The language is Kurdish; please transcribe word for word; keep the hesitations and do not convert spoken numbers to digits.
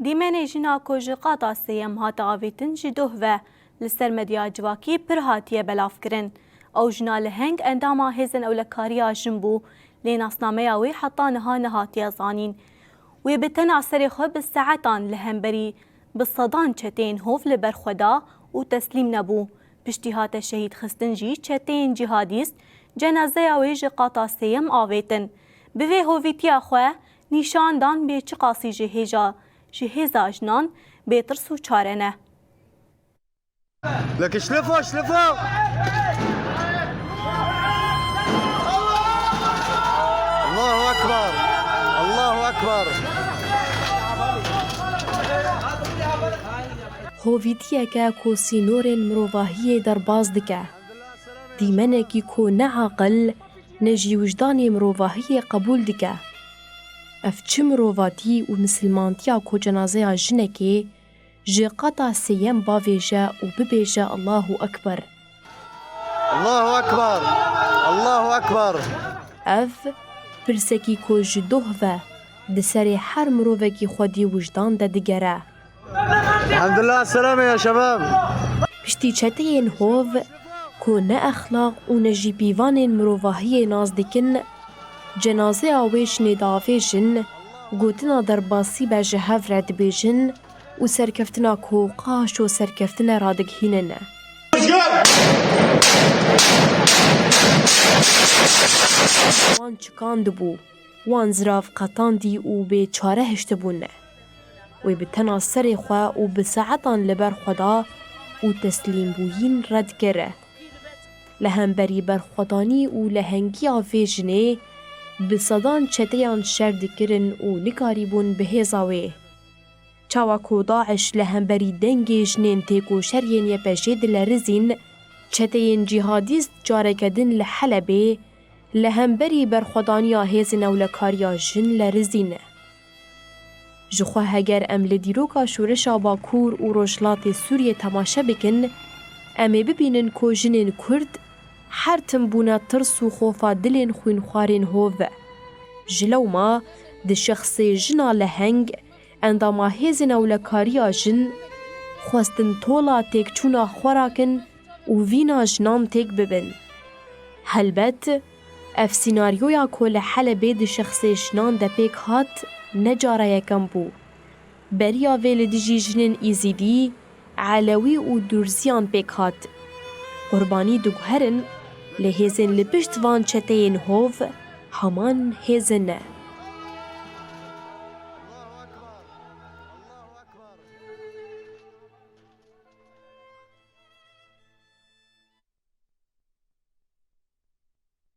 Dîmenê jina ku ji qata sêyem hate avêtin ji doh ve li ser medya civakî pir hatiye belavkirin. Ew jina leheng endama Hêzên Ewlekariya Jin bû, lê nasnameya wê heta niha nehatiye zanîn. Wê bi tena serê xwe bi saetan li hemberî bi sedan çeteyên hov li ber xwe da û teslîm nebû. Piştî hate şehîd xistin jî çeteyên cîhadîst cenazeya wê ji qata sêyem avêtin. Bi vê hovîtiya xwe nîşan dan bê çiqasî ji hêja, ji hêza jinan bê tirs û çare ne. Leke şlefa, şlefa. Allahu Ekber. Allahu Ekber. Hovîtiyeke ku sînorên mirovahiyê derbas dike. Dîmenekî ku ne aqil, ne jî wijdanê mirovahiyê qebûl dike. Ev çi mirovatî û misilmantiya ku cenazeya jinekê ji qata sêyem bavêje û bibêje Allahu Ekber. Allahu Ekber! Allahu Ekber! Ev pirsekî ku ji doh ve di serê her mirovekî xwedî wijdan de digere. Elhamdülillah, selame ya şebab. Piştî çeteyên hov ku ne exlaq û ne jî pîvanên mirovahiyê nas dikin, cenazeya wê jinê diavêjin, gotina derbasî be ji hev re dibêjin û serkeftina ku qaşo serkeftine radigihînin. Wan çikandibû, wan zirav qetandî û bê çare hiştibûn. Wê bi tena serê xwe û bi saetan li ber xwe da û teslîmbûyîn red kir. Li hemberî berxwedanî û lehengiya vê jinê bi sedan çeteyan şer dikirin û nikarîbûn bi hêza wê. Çawa ku DAIŞ li hemberî dengê jinên têkoşeriyên Y P J'ê dilerizîn, çeteyên cîhadîst careke din li Helebê li hemberî berxwedaniya hêzên ewlekariya jin lerizîn. Ji xwe heger em li dîroka şoreşa Bakur û Rojhilatê Sûriyê temaşe bikin, em ê bibînin ku jinên Kurd her tim bûne tirs û xofa dilên xwînxwarên hov. Ji lewma di şexsê jina leheng, endama hêzên ewlekariya jin, xwestin tola têkçûna xwe rakin û vîna jinan têk bibin. Helbet, ev sînaryoya ku li Helebê di şexsê jinan de pêk hat, ne cara yekem bû. Beriya vê li dijî jinên Îzîdî, Elewî û Durziyan pêk hat. Qurbanî diguherin, lê hêzên li pişt van çeteyên hov heman hêzin ne.